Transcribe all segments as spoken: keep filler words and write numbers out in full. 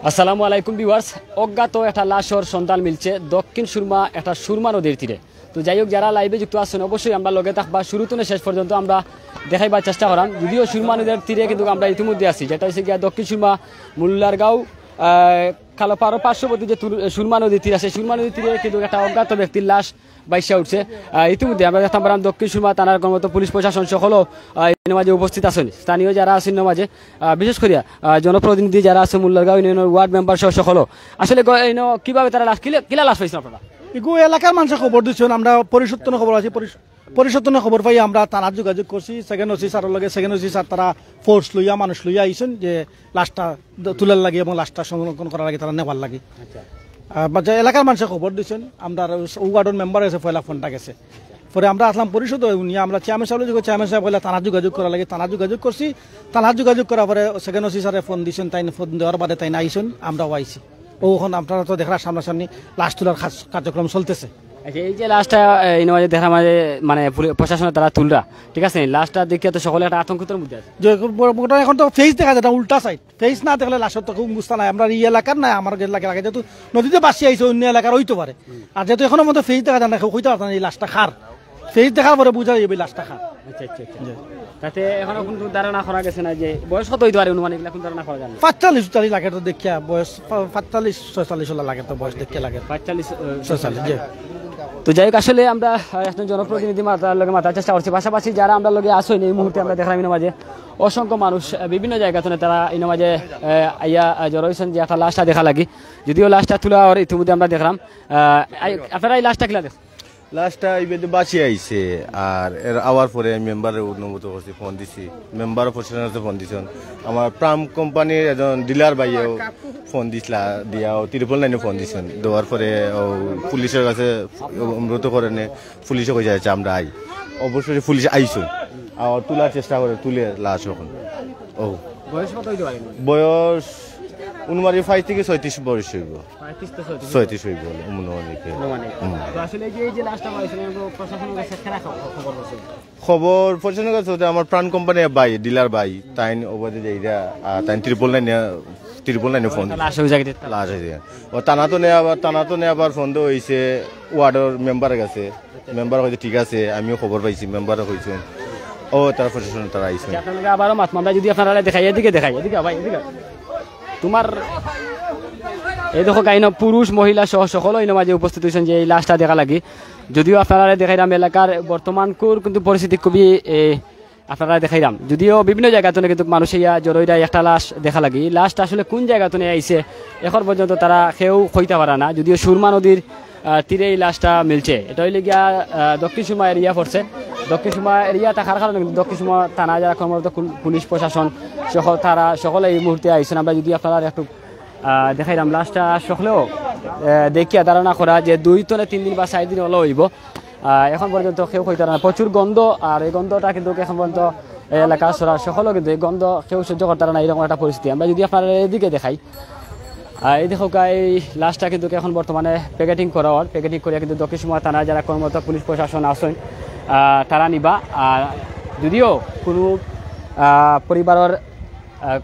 আসসালামু আলাইকুম ভিউয়ার্স। অজ্ঞাত একটা লাশর সন্ধান মিলছে দক্ষিণ সুরমা একটা সুরমা নদীর তীরে। তো যাই হোক, যারা লাইভে যুক্ত আছেন অবশ্যই আমরা লগে থাকবা শুরু থেকে শেষ পর্যন্ত আমরা দেখাইবার চেষ্টা করাম। যদিও সুরমা নদীর তীরে কিন্তু আমরা ইতিমধ্যে আছি, যেটা হচ্ছে গিয়া দক্ষিণ সুরমা মুল্লারগাঁও, আহ, কালোপাড়া পার্শ্ববর্তী যে তুর- সুরমা নদীর তীর আছে, সুরমা নদীর তীরে কিন্তু একটা অজ্ঞাত ব্যক্তির লাশ বাইসা উঠছে। আহ, ইতিমধ্যে আমরা দেখতাম পারাম দক্ষিণ সুরমা থানার কর্মরত পুলিশ প্রশাসন সকলও, আহ, এর মাঝে উপস্থিত আছেন। স্থানীয় যারা আছেন এর মাঝে, আহ, বিশেষ করিয়া, আহ, জনপ্রতিনিধি যারা আছে মুল্লারগাঁও ইউনিয়নের ওয়ার্ড মেম্বার সহ সকলও, আসলে গ- এনে কিভাবে তারা লাশ কিলা, কিলা লাশ পাইছেন আপনারা? ইগু এলাকার মানুষে খবর দিচ্ছেন, আমরা পরিষদ থনে খবর আছে, পরিষ- পরিষদ থনে খবর পাই, আমরা থানাত যোগাযোগ করছি, সেকেন্ড ওসি স্যারের লগে। সেকেন্ড ওসি স্যার তারা ফোর্স লইয়া, মানুষ লইয়া আইছেন যে লাশটা দ- তুলার লাগি এবং লাশটা সংরক্ষণ করার লাগি, তারা নেওয়ার লাগি। আহ, বা যে এলাকার মানুষে খবর দিচ্ছেন, আমরা ওয়ার্ডের মেম্বার গেছে, পয়লা ফোনটা গেছে। পরে আমরা আসলাম পরিষদ, উনি আমরা চেয়ারম্যান সাহেব যোগ, চেয়ারম্যান সাহেব বলে থানা যোগাযোগ করা লাগে, থানা যোগাযোগ করছি। থানা যোগাযোগ করার পরে সেকেন্ড ওসি স্যারে ফোন দিচ্ছেন, তাই ফোন দেওয়ার বাদে তাই আইসুন, আমরাও আইছি। ও এখন আপনারা তো দেখরা সামনাসামনি লাশ তোলার কাজ- কার্যক্রম চলতেছে। আচ্ছা, এই যে লাশটা, এ, এই মাঝে দেখা মাঝে মানে পুলি- প্রশাসনের তারা তুলরা, ঠিক আছে, লাশটা দেখিয়া তো সকলে একটা আতঙ্কিতর মধ্যে আছে। যে বড় মোটা এখন তো ফেস দেখা যায়, এটা উল্টা সাইড। ফেস না দেখলে লাশর তো খুব বুঝতে নাই। আমরা এই এলাকার নাই, আমার লাগে লাগে, যেহেতু নদীতে বাসি আইছে, অন্য এলাকার হইতে পারে। আর যেহেতু এখনো মতো ফেস দেখা যায় না, কেউ কইতে পারতাম না এই লাশটা কার। ফেস দেখার পরে বুঝা যাবে এই লাশটা কার। আচ্ছা, আচ্ছা, আচ্ছা। জি। তাতে এখনো কোনো ধারণা করা গেছে না যে বয়স কত হইতে পারে অনুমানিক, এখন ধারণা করা যায় না। পাঁচচল্লিশ উনচল্লিশ লাগে তো দেখিয়া বয়স, পা- পাঁচচল্লিশ ছয়চল্লিশ ওলা লাগে তো বয়স দেখিয়া লাগে। পাঁচচল্লিশ, আহ, ছয়চল্লিশ, জি। তো যাই হোক, আসলে আমরা, আহ, একজন জনপ্রতিনিধি মাতার লগে মাতার চেষ্টা করছি। পাশাপাশি যারা আমরা লগে আছেন এই মুহূর্তে আমরা দেখলাম এর মাঝে অসংখ্য মানুষ, আহ, বিভিন্ন জায়গা থেকে তারা এর মাঝে, আহ, আইয়া, আহ, জড়ো হইছেন যে একটা লাশটা দেখা লাগি। যদিও লাশটা তুলা ওর ইতিমধ্যে আমরা দেখলাম। আহ, আই- আপনারা এই লাশটা কিলা দেখ? লাশটা এই বেদে বাঁচি আইছে, আর এর আওয়ার পরে আমি মেম্বারে অনুমতি করছি, ফোন দিছি, মেম্বার প্রশাসনের কাছে ফোন দিছেন। আমার প্রাম কোম্পানির একজন ডিলার ভাইয়েও ফোন দিছিলা, দিয়া ও ট্রিপল নাইনে ফোন দিছেন, দেওয়ার পরে ও পুলিশের কাছে অনুরোধ করে নে, পুলিশে কই যাচ্ছে আমরা আই, অবশ্যই পুলিশ আইসুন, আর তোলার চেষ্টা করে, তুলে লাশ এখন। ও বয়স কত হইতে পারে? বয়স অনুমানিক পঁয়ত্রিশ থেকে ছয়ত্রিশ বয়স হইব। পঁয়ত্রিশ তো ছয়ত্রিশ। ছয়ত্রিশ হইব অনুমানিক। অনুমানিক। হুম। তো আসলে এই যে, এই যে লাশটা পাইছিলেন, তো প্রশাসনের কাছে কেন খবর, খবর করছেন? খবর প্রশাসনের কাছে হতে আমার প্রাণ কোম্পানির ভাই, ডিলার ভাই, তাইন ওবাদে যাইরা, আর তাইন ট্রিপল নাইনে, ট্রিপল নাইনে ফোন লাশ ওই জায়গাতে। লাশ হয়েছে। ও থানা তো নেই আবার, থানা তো নেই আবার ফোন তো হয়েছে ওয়ার্ডের মেম্বারের কাছে। মেম্বার কইছে, "ঠিক আছে, আমিও খবর পাইছি।" মেম্বারে কইছেন, "ও, তারা প্রশাসন, তারা আইছেন।" আচ্ছা, আপনার লগে আবারও মাত, আমরা যদি আপনারা দেখাই, এদিকে দেখাই, এদিকে ভাই, এদিকে। তোমার এই দেখো, গাইন পুরুষ, মহিলা সহ সকল ওই মাঝে উপস্থিত হয়েছেন যে এই লাশটা দেখা লাগি। যদিও আপনারা দেখাইলাম এলাকার বর্তমান কুর কিন্তু পরিস্থিতি খুবই, এ, আপনারা দেখাইলাম। যদিও বিভিন্ন জায়গা থেকে কিন্তু মানুষ ইয়া জড়ইরা একটা লাশ দেখা লাগি। এই লাশটা আসলে কোন জায়গা থেকে আইছে, এখন পর্যন্ত তারা কেউ কইতা পারে না। যদিও সুরমা নদীর, আহ, তীরে এই লাশটা মিলছে। এটা হইলে গিয়া, আহ, দক্ষিণ সুরমা এরিয়া পড়ছে। দক্ষিণ সুরমা এরিয়া থাকার কারণে কিন্তু দক্ষিণ সুরমা থানা যারা কর্মরত কুল-, পুলিশ প্রশাসন সহ তারা সকলে এই মুহূর্তে আইছেন। আমরা যদি আপনারা একটু, আহ, দেখাইলাম লাশটা সকলেও, আহ, দেখিয়া ধারণা করা যে দুই তনে তিন দিন বা চার দিন হলো হইব। আহ, এখন পর্যন্ত কেউ কইতারা না, প্রচুর গন্ধ, আর এই গন্ধটা কিন্তু এখন পর্যন্ত এই এলাকা সরা সকলও কিন্তু এই গন্ধ কেউ সহ্য করতারা না, এরকম একটা পরিস্থিতি। আমরা যদি আপনারা এদিকে দেখাই, আহ, এই দেখো গা, এই লাশটা কিন্তু এখন বর্তমানে প্যাকেটিং করা হয়, প্যাকেটিং করিয়া কিন্তু দক্ষিণ সুরমা থানায় যারা কর্মরত পুলিশ প্রশাসন আছেন, আহ, তারা নিবা। আর যদিও কোনো, আহ, পরিবারের আহ,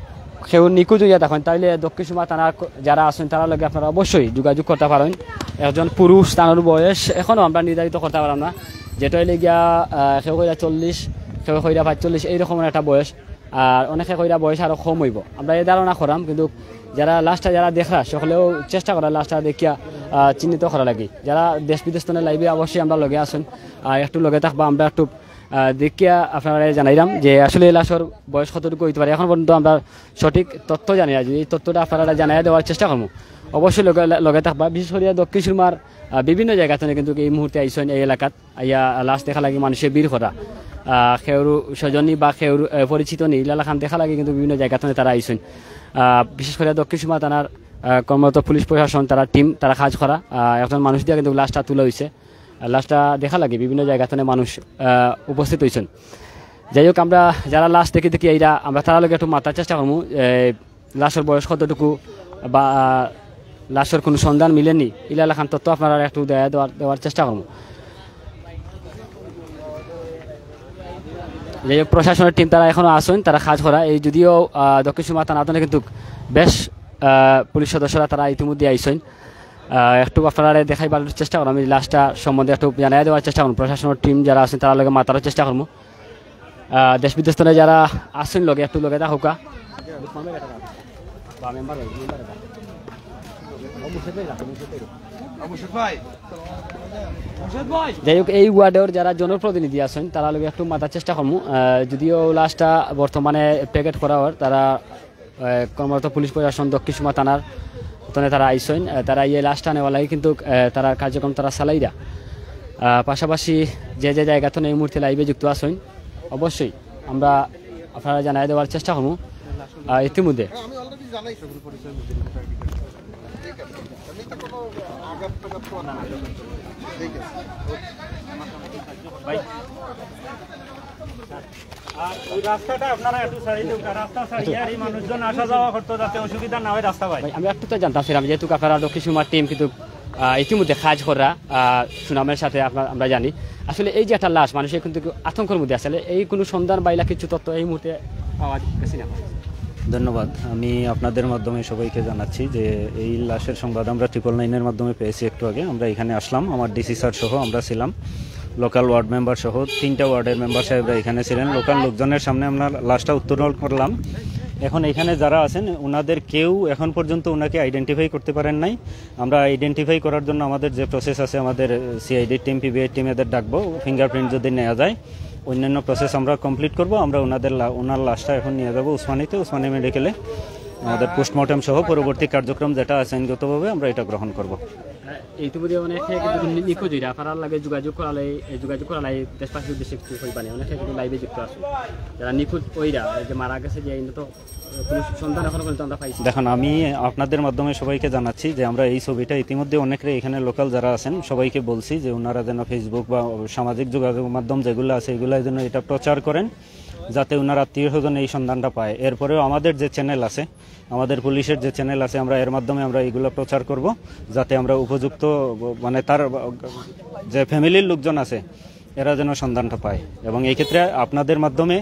কেউ নিখোঁজ হইয়া থাকেন, তাইলে দক্ষিণ সুরমা থানার ক-, যারা আছেন, তারা লগে আপনারা অবশ্যই যোগাযোগ করতে পারেন। একজন পুরুষ, তার বয়স এখনো আমরা নির্ধারিত করতে পারলাম না, যেটা হইলে গিয়া, আহ, কেউ কইরা চল্লিশ, কেউ কইরা পাঁচচল্লিশ, এইরকম একটা বয়স। আর অনেকে কইরা বয়স আরো কম হইব, আমরা এই ধারণা করাম। কিন্তু যারা লাশটা যারা দেখরা, সকলেও চেষ্টা করা লাশটা দেখিয়া, আহ, চিহ্নিত করা লাগি। যারা দেশ বিদেশ থেকে লাইভে অবশ্যই আমরা লগে আছেন, আহ, একটু লগে থাকবা, আমরা একটু আহ, দেখিয়া আপনারা জানাইলাম যে আসলে এই লাশর বয়স কতটুকু হইতে পারে। এখন পর্যন্ত আমরা সঠিক তথ্য জানি না, এই তথ্যটা আপনারা জানাই দেওয়ার চেষ্টা করবো। অবশ্যই লগে, লগে থাকবা। বিশেষ করিয়া দক্ষিণ সুরমার, আহ, বিভিন্ন জায়গা থেকে কিন্তু এই মুহূর্তে আইসন এই এলাকাত আইয়া লাশ দেখা লাগি মানুষের ভিড় করা। আহ, কেউর স্বজনী বা কেউর, আহ, পরিচিত নেই, লালা খান দেখা লাগি কিন্তু বিভিন্ন জায়গা থেকে তারা আইসন। আহ, বিশেষ করে দক্ষিণ সুরমা থানার, আহ, কর্মরত পুলিশ প্রশাসন, তারা টিম, তারা কাজ করা। আহ, একজন মানুষ দিয়া কিন্তু লাশটা তুলা হইছে। লাশটা দেখা লাগি বিভিন্ন জায়গা থেকে মানুষ, আহ, উপস্থিত হইছেন। যাই হোক, আমরা যারা লাশ দেখি দেখি এইরা, আমরা তারা লগে একটু মাতার চেষ্টা করবো, এ, লাশর বয়স কতটুকু বা, আহ, লাশর কোনো সন্ধান মিলেনি, ইলা লাখান তথ্য আপনারা একটু দেয়া দেওয়ার, দেওয়ার চেষ্টা করবো। যাই হোক, প্রশাসনের টিম তারা এখনো আছেন, তারা কাজ করা। এই যদিও, আহ, দক্ষিণ সুরমা থানা কিন্তু বেশ আহ, পুলিশ সদস্যরা তারা ইতিমধ্যে আইছইন। আহ, একটু আপনারারে দেখাইবার চেষ্টা করমু, আমি লাশটা সম্বন্ধে একটু জানাই দেওয়ার চেষ্টা করমু। প্রশাসনের টিম যারা আছইন, তারার লগে মাতার চেষ্টা করমু। আহ, দেশ বিদেশ তনে যারা আছইন লগে, একটু লগে থাকউক্কা। যাই হোক, এই ওয়ার্ডর যারা জনপ্রতিনিধি আছইন, তারার লগে একটু মাতার চেষ্টা করমু। আহ, যদিও লাশটা বর্তমানে প্যাকেট করা অর, তারা আহ, কর্মরত পুলিশ প্রশাসন দক্ষিণ সুরমা থানার তনে তারা আইছইন। আহ, তারা এই লাশটা নেওয়ার লাগি কিন্তু, আহ, তারার কার্যক্রম তারা চালাইরা। আহ, পাশাপাশি যে যে জায়গা তনে এই মুহূর্তে লাইভে যুক্ত আছইন, অবশ্যই আমরা আপনারারে জানাই দেওয়ার চেষ্টা করমু। আহ, ইতিমধ্যে আর ওই রাস্তাটা আপনারা একটু ছাড়ি দেউক্কা, রাস্তা ছাড়িয়া আর এই মানুষজন আসা যাওয়া করতো যাতে অসুবিধা না হয় রাস্তা ভাই। ভাই, আমি একটু তো জানতাম ছিলাম, যেহেতু আপনারা দক্ষিণ সুরমার টিম কিন্তু, আহ, ইতিমধ্যে কাজ কররা, আহ, সুনামের সাথে আপনার, আমরা জানি। আসলে এই যে একটা লাশ, মানুষের কিন্তু আতঙ্কর মধ্যে আছে, এই কোনো সন্ধান বা ইলা কিছু তথ্য এই মুহূর্তে পাওয়া গেছে না? ধন্যবাদ। আমি আপনাদের মাধ্যমে সবাইকে জানাচ্ছি যে এই লাশের সংবাদ আমরা ট্রিপল নাইনের মাধ্যমে পেয়েছি একটু আগে। আমরা এখানে আসলাম, আমার ডিসি স্যার সহ আমরা ছিলাম, লোকাল ওয়ার্ড মেম্বার সহ তিনটা ওয়ার্ডের মেম্বার সাহেবরা এখানে ছিলেন। লোকাল লোকজনের সামনে আমরা লাশটা উত্তোলন করলাম। এখন এখানে যারা আছেন, ওনাদের কেউ এখন পর্যন্ত ওনাকে আইডেন্টিফাই করতে পারেন নাই। আমরা আইডেন্টিফাই করার জন্য আমাদের যে প্রসেস আছে, আমাদের সিআইডি টিম, পিবিআই টিম এদের ডাকবো, ফিঙ্গারপ্রিন্ট যদি নেওয়া যায়, অন্যান্য প্রসেস আমরা কমপ্লিট করব। আমরা ওনাদের লা-, ওনার লাশটা এখন নিয়ে যাব উসমানীতে, উসমানী মেডিকেলে আমাদের পোস্টমর্টেম সহ পরবর্তী কার্যক্রম যেটা আছে আইনগতভাবে আমরা এটা গ্রহণ করব। ইতিমধ্যে অনেকে কিন্তু নি-, নিখোঁজ অইরা, আপনারার লগে যোগাযোগ করালে, এই যোগাযোগ করালে দেশবাসীর উদ্দেশ্যে কিছু কইবা নি? অনেকে কিন্তু লাইভে যুক্ত আছে, যারা নিখোঁজ অইরা, এই যে মারা গেছে, যে ইনো তো কোনো সন্ধান এখনো পর্যন্ত আমরা পাইছি না। দেখুন, আমি আপনাদের মাধ্যমে সবাইকে জানাচ্ছি যে আমরা এই ছবিটা ইতিমধ্যে অনেকরে এখানে লোকাল যারা আছেন সবাইকে বলছি যে ওনারা যেন ফেসবুক বা সামাজিক যোগাযোগ মাধ্যম যেগুলো আছে এগুলো যেন এটা প্রচার করেন, যাতে ওনার আত্মীয় স্বজন এই সন্ধানটা পায়। এরপরেও আমাদের যে চ্যানেল আছে, আমাদের পুলিশের যে চ্যানেল আছে, আমরা এর মাধ্যমে আমরা এগুলো প্রচার করব, যাতে আমরা উপযুক্ত, মানে, তার যে ফ্যামিলির লোকজন আছে, এরা যেন সন্ধানটা পায়। এবং এই ক্ষেত্রে আপনাদের মাধ্যমে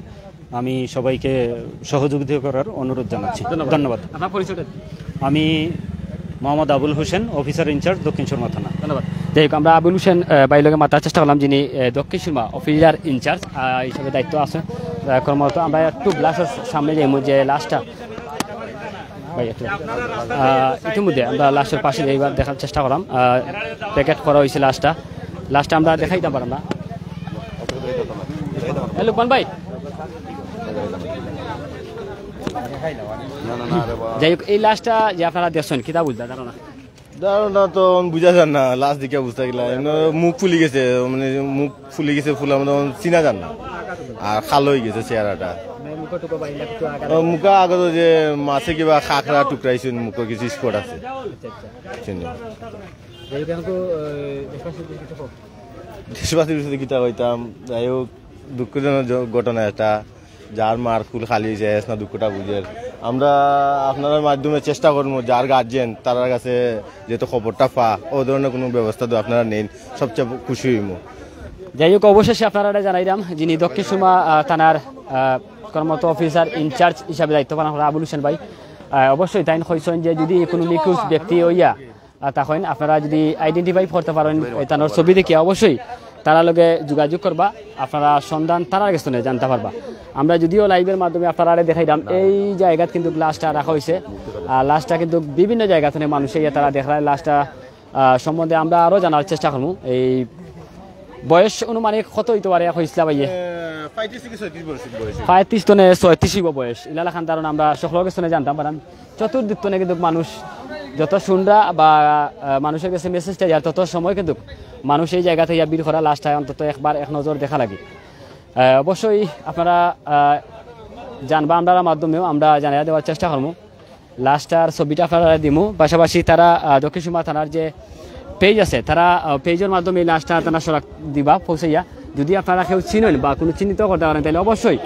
আমি সবাইকে সহযোগিতা করার অনুরোধ জানাচ্ছি। ধন্যবাদ। ধন্যবাদ। আপনার পরিচয়টা? আমি মোহাম্মদ আবুল হোসেন, অফিসার ইনচার্জ, দক্ষিণ সুরমা থানা। ধন্যবাদ। যাই হোক, আমরা আবুল হোসেন, আহ, ভাইর লগে মাতার চেষ্টা করলাম, যিনি, আহ, দক্ষিণ সুরমা অফিসার ইনচার্জ, আহ, হিসাবে দায়িত্ব আছে। আহ, কর্মরত। আমরা একটু লাশর সামনে যাইমু, যে লাশটা ভাই একটু, আহ, ইতিমধ্যে আমরা লাশর পাশে যাইবার দেখার চেষ্টা করলাম। আহ, প্যাকেট করা হয়েছে লাশটা। লাশটা আমরা দেখাইতাম পারলাম না। এ, লুকমান ভাই, যাই হোক, এই লাশটা যে আপনারা দেখছেন, কিতা বুঝলা, ধারণা? ধারণা তো এখন বুঝা যার না, লাশ দেখিয়া বুঝতা গেলা। এমনে মুখ ফুলি গেছে, মানে মুখ ফুলি গেছে, ফুলার মতো এখন চিনা যার না। আর কালো হয়ে গেছে চেহারাটা। মানে মুখো টুকো বা ইলা কিছু আঘাত? ও, মুখো আঘাত যে মাছে কিবা কাঁকড়া টুকরাইছে, মুখো কিছু স্পট আছে। আচ্ছা, আচ্ছা। চিনি। যাই হোক, এখন তো, আহ, দেশবাসীর উদ্দেশ্যে কিছু হোক। দেশবাসীর উদ্দেশ্যে কিতা কইতাম, যাই হোক, দুঃখজনক জ-, ঘটনা এটা। যার মার কুল খালি হয়েছে, এস না দুঃখটা বুঝের। আমরা আপনাদের মাধ্যমে চেষ্টা করবো, যার গার্জিয়ান, তারার কাছে যেহেতু খবরটা পা, ও ধরনের কোনো ব্যবস্থা তো আপনারা নেন, সবচেয়ে খুশি হইমু। যাই হোক, অবশেষে আপনারা জানাইলাম, যিনি দক্ষিণ সুরমা, আহ, থানার, আহ, কর্মরত অফিসার ইনচার্জ হিসাবে দায়িত্ব পালন করা আবুল হোসেন ভাই, আহ, অবশ্যই তাইন কইছেন যে যদি কোনো নিখোঁজ ব্যক্তি হইয়া, আহ, তখন আপনারা যদি আইডেন্টিফাই করতে পারেন, এই তানোর ছবি দেখে অবশ্যই তারার লগে যোগাযোগ করবা, আপনারা সন্ধান তারার গেছ থনে জানতা পারবা। আমরা যদিও লাইভের মাধ্যমে আপনারারে দেখাইলাম, এই জায়গাত কিন্তু লাশটা রাখা হয়েছে, আর লাশটা কিন্তু বিভিন্ন জায়গা থনে মানুষে ইয়া তারা দেখরা লাশটা, আহ, সম্বন্ধে আমরা আরও জানার চেষ্টা করবো। এই বয়স অনুমানিক কত হইতে পারে, কইছিলা ভাইয়ে? এ, পঁয়ত্রিশ থেকে ছয়ত্রিশ বয়স, বয়স। পঁয়ত্রিশ থনে ছয়ত্রিশ হইব বয়স। ইলালা খান ধারণা আমরা সকলের গেছ থনে জানতাম পারাম। চতুর্দিক থনে কিন্তু মানুষ যত শুনরা বা, আহ, মানুষের গেছে মেসেজটা যার তত সময় কিন্তু মানুষ এই জায়গাতে ইয়া ভিড় করা, লাশটা অন্তত একবার এক নজর দেখা লাগে। আহ, অবশ্যই আপনারা, আহ, জানবা, আমরার মাধ্যমেও আমরা জানাইয়া দেওয়ার চেষ্টা করবো। লাশটার ছবিটা আপনারা দিমু, পাশাপাশি তারা, আহ, দক্ষিণ সুরমা থানার যে পেজ আছে, তারা, আহ, পেজের মাধ্যমে এই লাশটা তারা সরাক দিবা পৌঁছাইয়া। যদি আপনারা কেউ চিনেন বা কোনো চিহ্নিত করতে পারেন, তাহলে অবশ্যই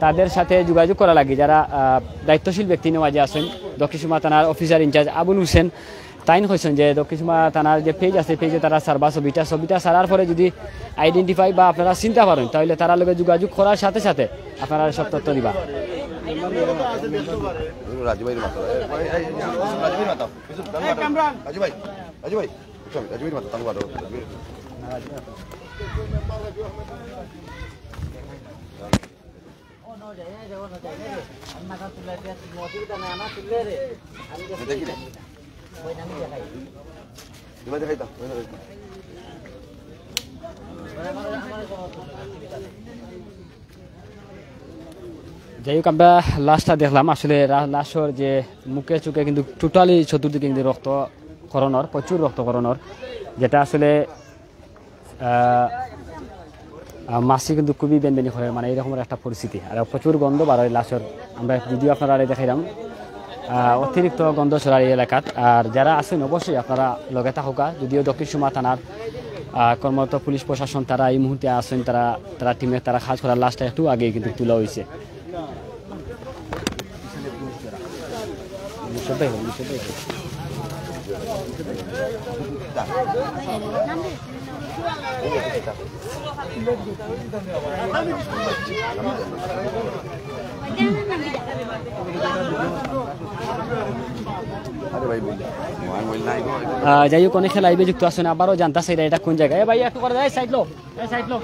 তাদের সাথে যোগাযোগ করা লাগে। যারা, আহ, দায়িত্বশীল ব্যক্তি নেওয়া যে আছেন, দক্ষিণ সুরমা থানার অফিসার ইনচার্জ আবুল হোসেন, তাইন কইছেন যে দক্ষিণ সুরমা থানার যে পেজ আছে, পেজে তারা সারবা ছবিটা, ছবিটা সারার পরে যদি আইডেন্টিফাই বা আপনারা চিনতে পারেন, তাহলে তারার লগে যোগাযোগ করার সাথে সাথে আপনারা সব তথ্য দিবা। রাজীব ভাই মাত্র। রাজু ভাই, রাজু ভাই, রাজু ভাই, মাথা, তালু বারো। এটা কি রে? এবার দেখাই তো, এবার দেখাই তো। যাই হোক, আমরা লাশটা দেখলাম। আসলে রা-, লাশর যে মুখে চুখে কিন্তু totally চতুর্দিকে কিন্তু রক্তক্ষরণর, প্রচুর রক্তক্ষরণর, যেটা আসলে, আহ, আহ, মাছি কিন্তু খুবই বেনবেনি করে, মানে, এরকম একটা পরিস্থিতি। আর প্রচুর গন্ধ বার হয় লাশর। আমরা যদিও আপনারা দেখাইলাম, আহ, অতিরিক্ত গন্ধ ছড়ায় এই এলাকাত। আর যারা আছেন, অবশ্যই আপনারা লগে থাকুকা। যদিও দক্ষিণ সুরমা থানার, আহ, কর্মরত পুলিশ প্রশাসন, তারা এই মুহূর্তে আছেন, তারা, তারা টিমে তারা কাজ করার, লাশটা একটু আগে কিন্তু তোলা হয়েছে। আহ, যাই হোক, অনেকে লাইভে যুক্ত আছেন, আবারও জানতা চাইরা এটা কোন জায়গা। এ ভাই, একটু করে দেয়, সাইড লো, এ সাইড লো।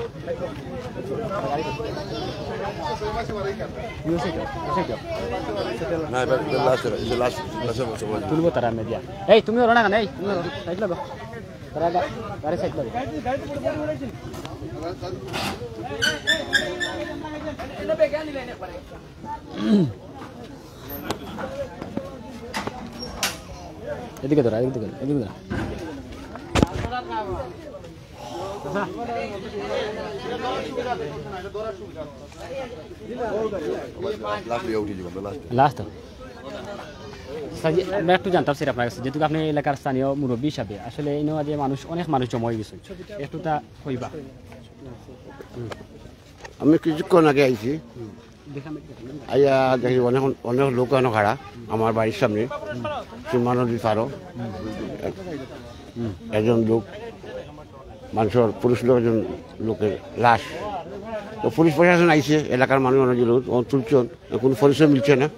না, এবার লাস্ট, লাস্ট, লাস্ট। তুলবো তারা মিডিয়া। এই, তুমি ওরা না কেন? এই, তুমি ওরা, সাইড লো। তারা গা-, গাড়ি সাইড লো। এদিকে ধরা, এদিকে ধরা, এদিকে ধরা। লাস্ট। আচ্ছা, জি, আমরা একটু জানতাম স্যার আপনার কাছে, যেহেতু আপনি এলাকার স্থানীয় মুরব্বী হিসাবে, আসলে এই নয় যে মানুষ, অনেক মানুষ জমা হয়ে গেছে, একটু তা কইবা। আমি কিছুক্ষণ আগে আইছি, আইয়া দেখি অনেক, অনেক লোক অনেক খাড়া আমার বাড়ির সামনে, সীমা নদীর পারো। একজন লোক, মানুষের পুরুষ লোক, একজন লোকের লাশ। তো পুলিশ প্রশাসন আইছে, এলাকার মানুষ অনেক লোক, ও তুলছেন, কোনো পরিচয় মিলছে না।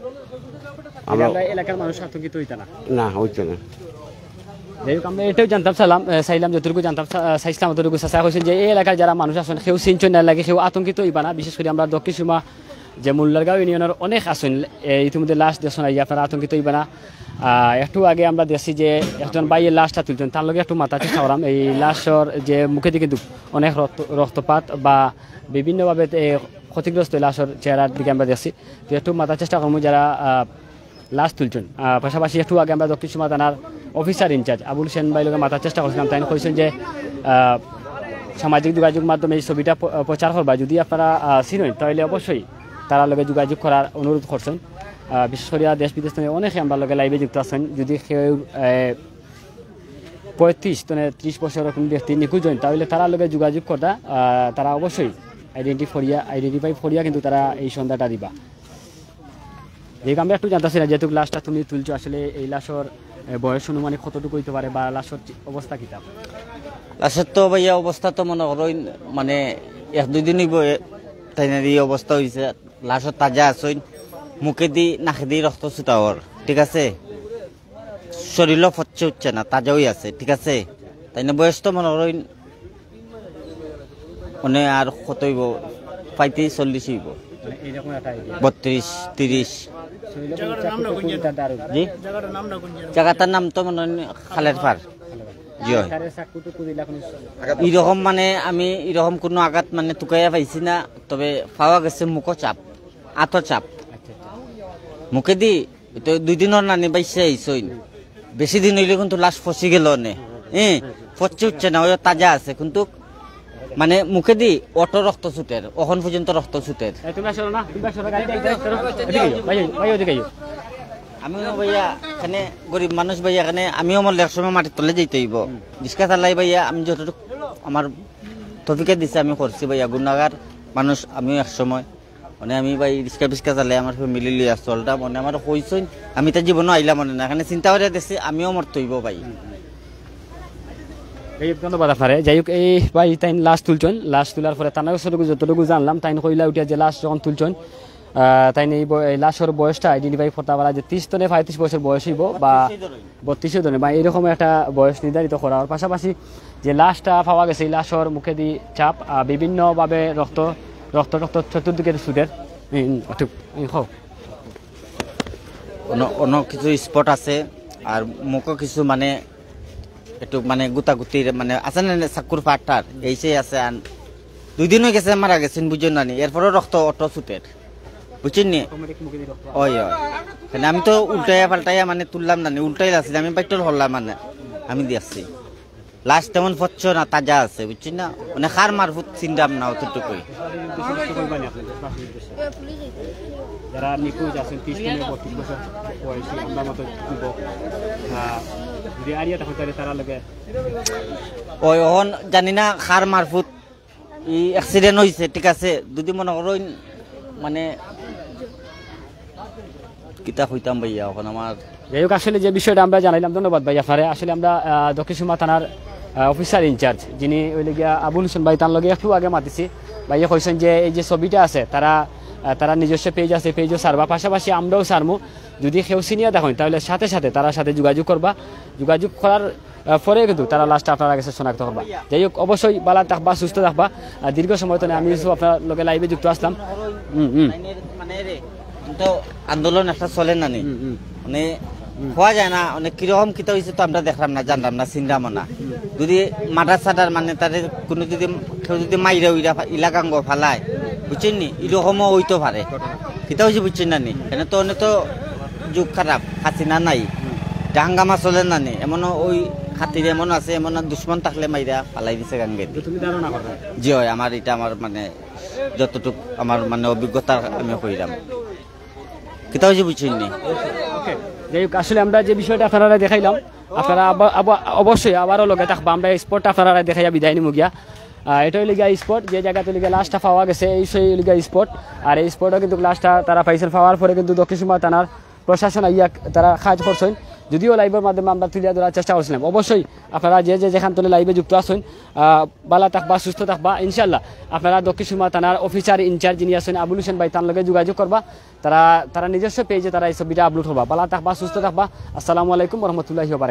আমরা আমরা এলাকার মানুষ আতঙ্কিত হইতা না। না, হইতো না। যাই হোক, আমরা এটাও জানতাম চাইলাম, এ, চাইলাম যতটুকু জানতাম চা-, চাইছিলাম অতটুকু। চাচা কইছেন যে এই এলাকার যারা মানুষ আছেন, কেউ চিনছেন না লাগে, কেউ আতঙ্কিত হইবা না। বিশেষ করে আমরা দক্ষিণ সুরমা যে মোল্লারগাঁও ইউনিয়নের অনেক আছেন, এ, ইতিমধ্যে লাশ দেখছেন, এই আপনারা আতঙ্কিত হইবা না। আহ, একটু আগে আমরা দেখছি যে একজন ভাইয়ের লাশটা তুলছেন, তার লগে একটু মাতার চেষ্টা করাম। এই লাশর যে মুখে দিকে কিন্তু অনেক রক্ত-, রক্তপাত বা বিভিন্নভাবে, এ, ক্ষতিগ্রস্ত লাশর চেহারার দিকে আমরা দেখছি। তো একটু মাতার চেষ্টা করবো যারা, আহ, লাশ তুলছেন। আহ, পাশাপাশি একটু আগে আমরা দক্ষিণ সুরমা থানার অফিসার ইনচার্জ আবুল হোসেন ভাই লগে মাতার চেষ্টা করছিলাম। তাই কইছেন যে, আহ, সামাজিক যোগাযোগ মাধ্যমে এই ছবিটা প-, প্রচার করবা, যদি আপনারা, আহ, চিনেন, তাহলে অবশ্যই তারা লগে যোগাযোগ করার অনুরোধ করছেন। আহ, বিশেষ করে দেশ বিদেশ থেকে অনেকে আমরা লগে লাইভে যুক্ত আছেন। যদি কেউ, আহ, পঁয়ত্রিশ তনে ত্রিশ বছরের কোনো ব্যক্তি নিখোঁজ হন, তাহলে তারা লগে যোগাযোগ করতা, আহ, তারা অবশ্যই আইডেন্টি করিয়া, আইডেন্টিফাই করিয়া কিন্তু তারা এই সন্ধানটা দিবা। যে আমরা একটু জানতাছি না, যেহেতু লাশটা তুমি তুলছো, আসলে এই লাশর, এ, বয়স অনুমানিক কতটুকু হইতে পারে বা লাশর চি-, অবস্থা কিতা? লাশর তো ভাইয়া অবস্থা তো মনে করো, মানে, এক দুই দিনই বয়ে তাই না এই অবস্থা হইছে। লাশর তাজা আছইন, মুখেদি নাকেদি রক্ত ছুটা ওর, ঠিক আছে? শরীরও ফচ্ছে উঠছে না, তাজা হয়ে আছে, ঠিক আছে? তাই না বয়স তো মনে করো মানে আর কত হইব? পঁয়ত্রিশ, চল্লিশ হইব। মানে এইরকম একটা আইডিয়া। বত্রিশ, তিরিশ। শরীরে কোনো চাকু টাকু দিতা দারুণ। জি? জায়গাটার নাম না কোন জায়গা? জায়গাটার নাম তো মনে হয় খালের পার। জি হয়। তারে চাকু টাকু দিলা কোনো? এরকম মানে আমি এরকম কোনো আঘাত মানে তুকাইয়া পাইছি না, তবে পাওয়া গেছে মুখো চাপ, আতো চাপ। আচ্ছা, আচ্ছা। মুখেদি তো দুই দিনর নানি বাইসে আইসইন। বেশি দিন হইলে কিন্তু লাশ ফসি গেল নে। হ্যাঁ, ফসি উঠছে না, ওই তাজা আছে। কিন্তু মানে মুখেদি অটো রক্ত ছুটের, অখন পর্যন্ত রক্ত ছুটের। এই, তুমি আসো না, তুমি আসো না, গাড়ি, গাড়ি, গাড়ি, গাড়ি, সরো। এদিকে আইও, ভাই, ভাই, ওদিকে আইও। আমি ভাইয়া এখানে গরিব মানুষ ভাইয়া, এখানে আমিও আমার এক সময় মাটির তলে যাইতে হইব। রিক্সা চালাই ভাইয়া, আমি যতটুকু আমার তৌফিকে দিছে আমি করছি ভাইয়া, গুণাগার মানুষ আমিও এক সময়। মানে আমি ভাই রিক্সা ফিক্সা চালাই, আমার ফ্যামিলি লইয়া চলতাম, মানে আমার কইছইন, আমি তো জীবনও আইলাম মানে না, এখানে চিন্তা করে দেখছি আমিও মরতে হইব ভাই। এই ধন্যবাদ আপনারে। যাই হোক, এই ভাই তাইন লাশ তুলছইন, লাশ তোলার পরে তানার যতটুকু, যতটুকু জানলাম, তাইন কইলা উঠিয়া যে লাশ যখন তুলছইন, আহ, তাইন এই ব-, এই লাশর বয়সটা আইডেন্টিফাই করতা পারা যে ত্রিশ তনে পঁয়ত্রিশ বছর বয়স অইবো বা বত্রিশও ধরে বা এইরকম একটা বয়স নির্ধারিত করা। আর পাশাপাশি যে লাশটা পাওয়া গেছে, এই লাশর মুখেদি চাপ, আহ, বিভিন্নভাবে রক্ত, রক্ত, রক্ত চতুর্দিকে ছুটের। এই, এই, একটু, এই, হও। অন্য, অন্য কিছু স্পট আছে, আর মুখো কিছু মানে একটু মানে গুতাগুতির মানে আছে না, চাকুর ফাটার এই সেই আছে। আর দুই দিন অই গেছে মারা গেছইন, বুঝছো না নি? এরপরও রক্ত অত ছুটের, বুঝছইন নি? অটোমেটিক মুখে দিয়ে রক্ত। ওই, ওই। মানে আমি তো উল্টাইয়া পাল্টাইয়া মানে তুললাম না নি, উল্টাই আছিল, আমি বাইটল হল্লাম মানে, আমি দেখছি। লাশ তেমন পচছে না, তাজা আছে, বুঝছইন না? মানে কার মারফত চিনলাম না অতটুকুই। উদ্দেশ্য করবেন আপনি দেশবাসীর উদ্দেশ্যে। যারা নিখোঁজ আছেন, ত্রিশ থেকে বত্রিশ বছর বয়সী, আমরা মতো যুবক, আহ, যদি আড়িয়া তখন তাহলে তারা লগে ওই অখন জানি না কার মারফত ই অ্যাক্সিডেন্ট অইছে, ঠিক আছে? যদি মনে করইন মানে কিতা কইতাম ভাইয়া, অখন আমার যাই হোক, আসলে যে বিষয়টা আমরা জানাইলাম, ধন্যবাদ ভাই আপনারে। আসলে আমরা, আহ, দক্ষিণ সুরমা থানার, আহ, অফিসার ইনচার্জ, যিনি অইলে গিয়া আবুল হোসেন ভাই, তার লগে একটু আগে মাতিছি। ভাইয়ে কইছেন যে এই যে ছবিটা আছে, তারা, আহ, তারা নিজস্ব পেজ আছে, পেজও ছাড়বা, পাশাপাশি আমরাও ছাড়মু। যদি কেউ চিনিয়া দেখইন, তাহলে সাথে সাথে তারার সাথে যোগাযোগ করবা। যোগাযোগ করার, আহ, পরে কিন্তু তারা লাশটা আপনার কাছে শনাক্ত করবা। যাই হোক, অবশ্যই ভালা থাকবা, সুস্থ থাকবা। আহ, দীর্ঘ সময় তো আমি ইউসুফ আপনার লগে লাইভে যুক্ত আসলাম। হুম, হুম। মানে রে, তো আন্দোলন একটা চলে না নি? হুম, হুম। মানে হুম। কওয়া যায় না, মানে কিরকম কিতা অইছে তো আমরা দেখলাম না, জানলাম না, চিনলাম না। হুম। যদি মার্ডার সার্ডার মানে তারে কোনো যদি কেউ যদি মাইরা উইরা ফা-, ইলাকাঙ্গ ফালায়, বুঝছইন নি? এরকমও অইতো পারে। কিতা অইছে বুঝছইন না নি? এনে তো, অনে তো যুগ খারাপ, হাসিনা নাই। হুম। হাঙ্গামা চলে না নি? এমনও ওই খাতির এমন আছে, এমন দুশমন থাকলে মাইরা ফালাই দিছে গাঙ্গে। তো তুমি ধারণা করো? জি অয়, আমার এটা আমার মানে যতটুক আমার মানে অভিজ্ঞতা আমি কইলাম। কিতা অইছে বুঝছইন নি? ওকে, যাই হোক, আসলে আমরা যে বিষয়টা আপনারারে দেখাইলাম, আপনারা আবার, আবার, অবশ্যই আবারও লগে থাকবা। আমরা এই স্পটটা আপনারারে দেখাইয়া বিদায় নিমু গিয়া। আহ, এটা অইলে গিয়া স্পট, যে জায়গাতে অইলে গিয়া লাশটা পাওয়া গেছে, এই সেই অইলে গিয়া স্পট। আর এই স্পটও কিন্তু লাশটা তারা পাইছেন, পাওয়ার পরে কিন্তু দক্ষিণ সুরমা থানার প্রশাসন আইয়া তারা কাজ করছেন। যদিও লাইভের মাধ্যমে আমরা তুলিয়া ধরার চেষ্টা করছিলাম। অবশ্যই আপনারা যে, যে যেখান থেকে লাইভে যুক্ত আছেন, আহ, ভালা থাকবা, সুস্থ থাকবা। ইনশাল্লাহ আপনারা দক্ষিণ সুরমা থানার অফিসার ইনচার্জ যিনি আছেন আবুল হোসেন ভাই, তার লগে যোগাযোগ করবা। তারা, তারা নিজস্ব পেজে তারা এই ছবিটা আপলোড করবা। ভালা থাকবা, সুস্থ থাকবা। আসসালামু আলাইকুম ওয়া রাহমাতুল্লাহি ওয়া বারাকাতুহু।